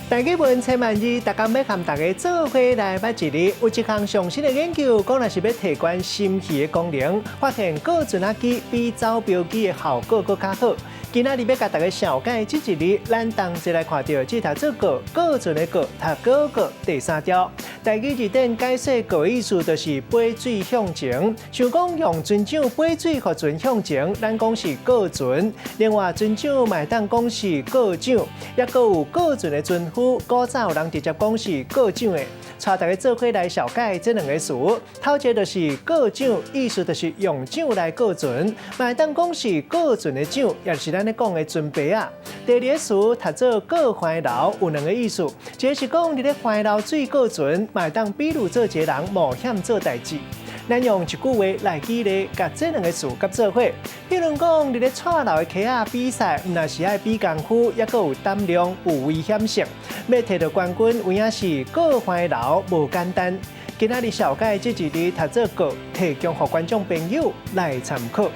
台語文千萬字，逐工欲佮大家做伙來捌一字。有一項上新的研究，講若是欲提懸心肺的功能，發現過船仔機比走標機的效果閣較好。今仔日欲共大家紹介這一字，咱同齊來看著，這讀做過，過船的過，讀過過第三調。台語字典解釋過意思就是背水向前，像講用船槳背水予船向前，咱講是過船。另外，船槳嘛會當講是過槳，抑閣有過船的船夫，古早有人直接講是過槳的。帶大家做伙來紹介這兩個詞，頭一個就是過槳，意思就是用槳來過船，嘛會當講是過船的槳，也是咱咧講的船爸仔。第二個詞讀做過橫流，有兩個意思，一個是講佇咧橫流水過船，嘛會當比喻做一個人冒險做代誌。咱用一句話來舉例，共這兩個詞結做伙。比如講，佇咧蔡樓的溪仔比賽，毋但是愛比功夫，抑閣有膽量、有危險性。欲提著冠軍，有影是過橫流無簡單。今仔日紹介這一字讀做過，提供予觀眾朋友來參考。